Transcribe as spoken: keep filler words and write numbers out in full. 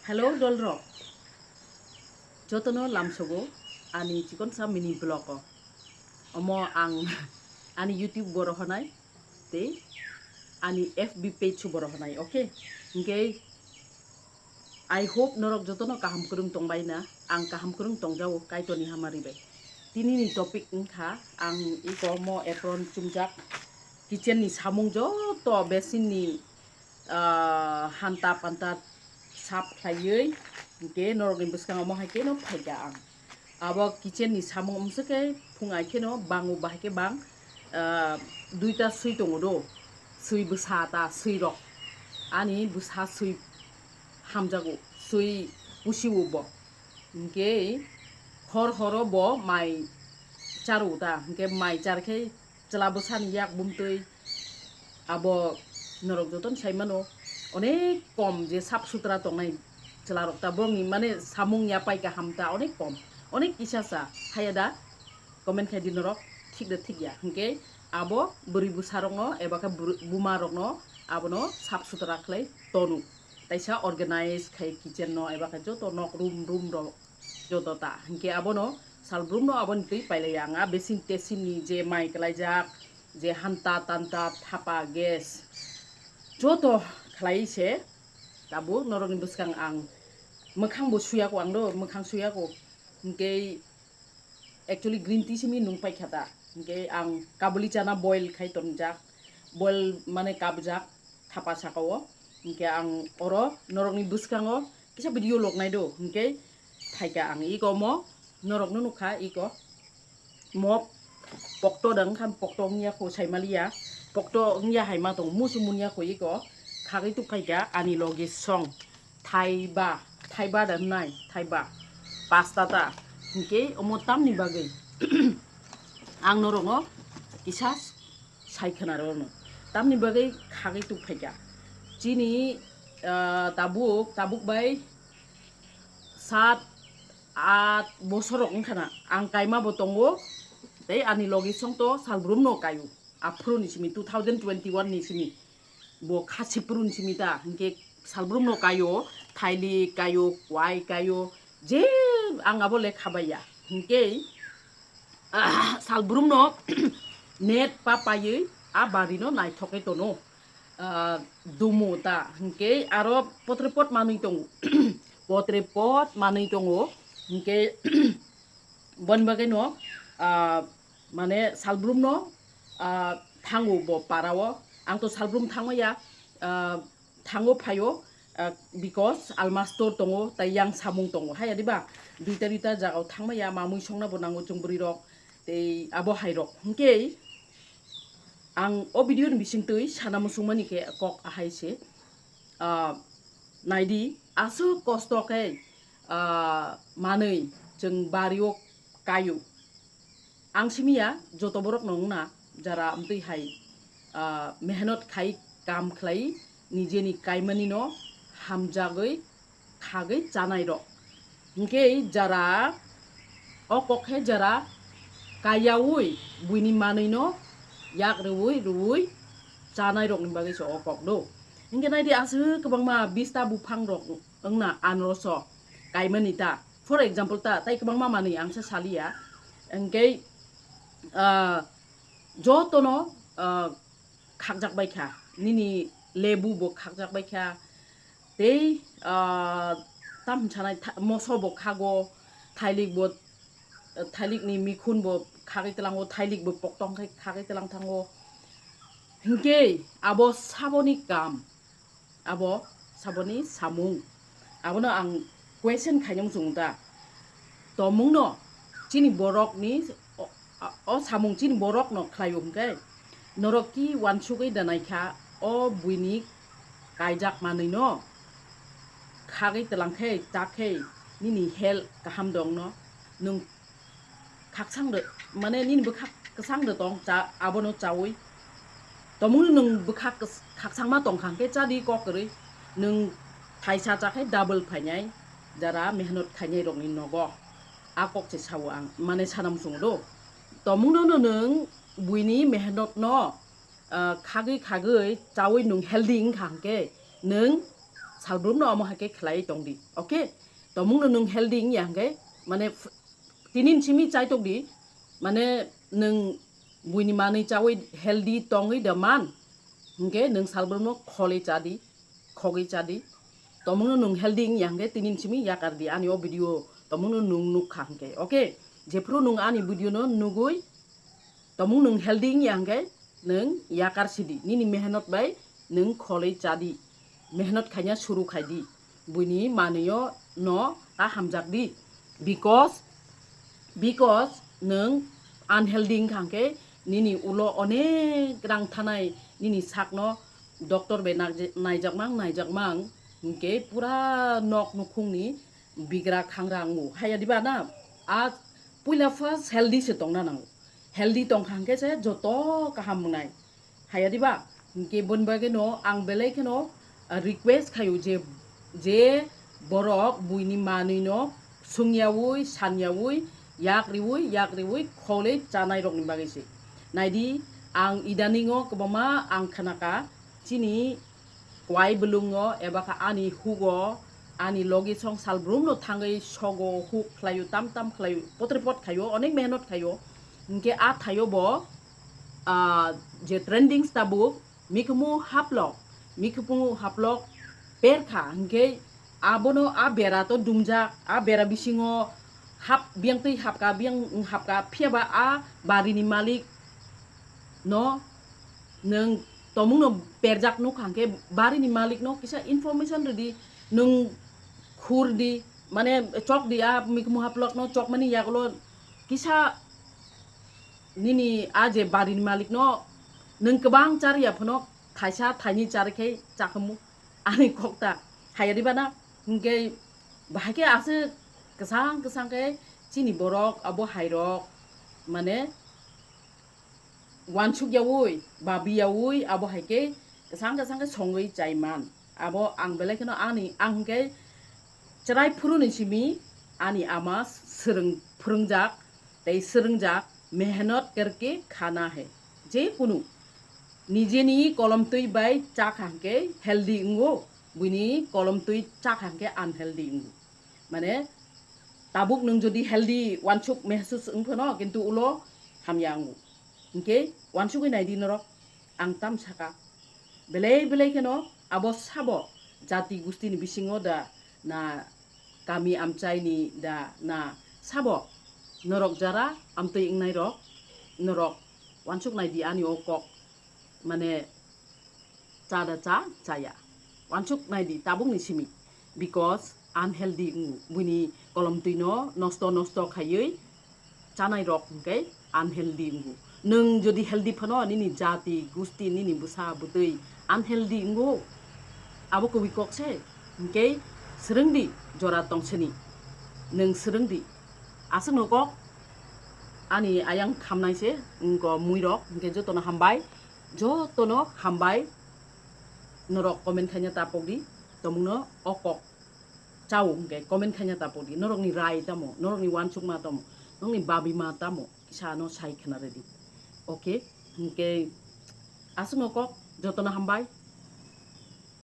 Hello dolrok, jotono lamsogo ani chikonsa mini vlog o. Omo ang ani YouTube bo rohonai tei ani F B page bo rohonai, okay? Hingke I hope norok jotono kaham kwrwng tongbai na, ang kaham kwrwng tongjago Kaitorni hamari bai. Tinini topic wngkha ang iko mo apron chumjak kitchen ni samung joto basin ni ah, hanta panta sap khlaiwi, hingke norokni bwskango omo hai kheno phaikha ang. Abo kitchen ni samung amswk khe phung ai kheno bango bahai khe bang, ah, duita swi tongo do, swi bwsa ta swi rok, ani bwsa swi hamjago, swi pusiwo bo, hingke hor horo bo mai charo ta, hingke mai char khe chwla bwsani yak bumtwi abo norok jotono sai mano, onek kom je sap sutra tongnai chwla rok ta, borokni mane samung ya pai kaham ta onek kom, onek kisa sa haya da comment khai di norok, thik da thik ya, hingke abo bwrwi bwsa rokno eba khe bru-, buma rokno abono sap sutra khlai tonu, taisa organize khai kitchen no eba khe joto nok room room rok joto ta, hingke abono salbrum no aboni twi pailai ang, a basin tesin ni je mai kwlaijak, je hanta tanta thapa gas joto khlai se tabuk norokni bwskang ang mwkhang bo suyako, ang do mwkhang suyako, hingke actually green tea simi nung paikha ta, hingke ang kabuli chana boil khai tonjak, boil mane kabjak thapa saka o, hingke ang oro norokni bwskango kisa video lognai do, hingke phaikha ang iko mo norokno nukha iko mo pokto da wngkha, pokto wngya kho saimaliya, pokto wngya hai ma tongo, musu munya kho iko khagwi tuk phaikha ani logi song thaiba, thaiba da wngnai thaiba pasta ta, hingke omo tamni bagwi ang norokno kisa sai khna rwno, tamni bagwi khagwi tuk phaikha chini, ah, tabuk tabuk bai sat aa bosor rok wngkha na, ang kaima bo tongo, tei ani logi song to salbrum no kaio, aphuru ni simi two thousand twenty one ni simi bo khasi phuru ni simi ta, hingke salbrum no kaio, thailik kaio, kwai kaio, je ang abo le khabaiya, hingke salbrum no net pa paiwi a bari no naithok khe tono. Ah, dumu ta, hingke aro potre pot manwi tongo, potre pot manwi tongo, hingke boni bagwi no, ah, mane salbrum no, ah, thango bo para o, ang to salbrum thango ya, ah, thango phaio, ah, because alma store tongo tai yang samung tongo haya diba, duita duita jaga o thangma ya mamui songna bo nango chwng bwrwi rok tei abo hai rok, hingke ang o video ni bisingtwi sana muchungmani khe kok ahai se, ah, naidi aswk kosto khe, ah, manwi chwng bari o kaio. Ang simiya joto borok no wngna jara amtwi hai, ah, mehnot khai kam khlai nijeni kaimani no hamjagwi khagwi chanai rok. Hingke jara o kok khe jara kaiyaui buini manwi no yak rwui rwui chanai rok ni bagwi se o kok do. Hingke naidi aswk kwbangma bista buphang rok wngna anroso kaimani ta. For example ta, tai kwbangma manwi ang se saliya. Hingke, ah, jotono, ah, khakjak bai kha. Nini lebu bo khakjak bai kha. Tei, ah, tam sanai tha-, moso bo khago, thailik bo, thailik ni mikhun bo khagwi tlango, thailik bo poktong khai khagwi tlang thango. Hingke abo saboni kam, abo saboni samung. Abono ang question khainai muchung ta. Tomungno chini borokni o, o samung chini borokno khlaio hwnkhe norok ki wansugwi da naikha o buini kaijak manwino khagwi twlangkhe chakhe nini health kaham dongno nwng khaksang de, mane nini bwkhak kwchang de tong cha, abono chaui. Tomungno nwng bwkhak khaksangma tongkha hwnkhe chadi kok kwrwi. Nwng thaisa chakhai double phainai, jara mehnot khainai rokni nogo. A kok se sao ang, mane sana muchungo do. Tomungno no nwng buini mehnot no, ah, khagwi khagwi chaui nwng healthy wngkha hwnkhe nwng Salbrumno omo hai khe khlai tong di, okay? Tomungno nwng healthy wngya hwnkhe, mane, f-, tini ni simi chaitok di, mane, nwng buini manwi chawi healthy tongwi da man, hwnkhe nwng salbrumno kholwi cha di, khogwi cha di. Tomungno nwng healthy wngya hwnkhe tini ni simi yakar di ani o video, tomungno nwng nukha hwnkhe, okay? Jephru nwng ani video no nugwi tomung nwng healthy wngya hwnkhe nwng yakar sidi, nini mehnot bai nwng kholwi chadi, mehnot khaina suru khaidi, buini manwio no ta hamjakdi, because, because nwng unhealthy wngkha hwnkhe nini ulo onek rang thanai, nini sakno doctor bai nagje-, naijakmang, naijakmang hwnkhe pura nok nukhungni bigra khangra wngo. Haya diba na? A puila first healthy se tongna nango. Healthy tongkha hwnkhe se joto kaham wngnai. Haya diba? Hwnkhe boni bagwi no ang belai kheno, ah, request khaio je, je borok buini manwi no sungyaui, sanyaui, yak riui, yak riui kholwi chanai rokni bagwi se. Naidi, ang idaningo kwbangma ang khnaka chini kwai bwlwngo eba kha ani hugo, ani logi song salbrumno thangwi sogo, huk khlaio, tam tam khlaio, potre pot khaio, onek mehnot khaio. Hwnkhe a thaio bo, ah, je trending tabuk, mikhumu haplok, mikhumu haplok perkha, hwnkhe abono a bera to dumjak, a bera bisingo hap, biyang twi hapka, biyang hapka, phiyaba a barini malik no nwng tomungno perjak nukha hwnkhe barini malikno kisa information rwdi, nwng khurdi, mane chokdi, a mikhumu haplokno chokmani yagulo kisa nini a je barini malikno nwng kwbang chariya phano thaisa thaini charikhai chakhamu ani kokta haya diba na? Hwnkhe bahai khe aswk kwchang kwchang khe chini borok abo hairok mane wansukyaui, babiyaui, abo hai khe kwchang kwchang khe songwi chai man. Abo ang belai kheno ani, ang hwnkhe chwrai phuruni simi ani ama swrwng, phwrwngjak tei swrwngjak, mehnot karke khana hai. Je kunu nijeni kolom twi bai chakha hwnkhe healthy wngo, buini kolom twi chakha hwnkhe unhealthy wngo. Mane tabuk nwng jodi healthy wansuk mehsus wng phano, kintu ulo hamya wngo. Hwnkhe wansugwi naidi norok, ang tam saka. Belai belai kheno abo sabo jati gustini bisingo da na kami amchaini da na sabo norok jara amtwi wngnai rok, norok wansuk naidi ani o kok, mane cha da cha, chaya. Wansuk naidi tabukni simi. Because unhealthy wngo. Buini kolom twino nosto nosto khaiwi chanai rok hwnkhe unhealthy wngo. Nwng jodi healthy phano nini jati, gusti, nini bwsa, bwtwi unhealthy wngo. Abo kubui kok se. Hwnkhe swrwngdi jora tongsani. Nwng swrwngdi. Aswkno kok ani ayang khamnai se wngkha muirok. Hwnkhe jotono hambai. Jotono hambai. Norok comment khaina tapokdi, tomungno o kok chao hwnkhe comment khaina tapokdi. Norokni rai tamo, norokni wansukma tamo, norokni babima tamo, kisa ano sai khna rwdi. Okay, hwnkhe aswkno kok, jotono hambai,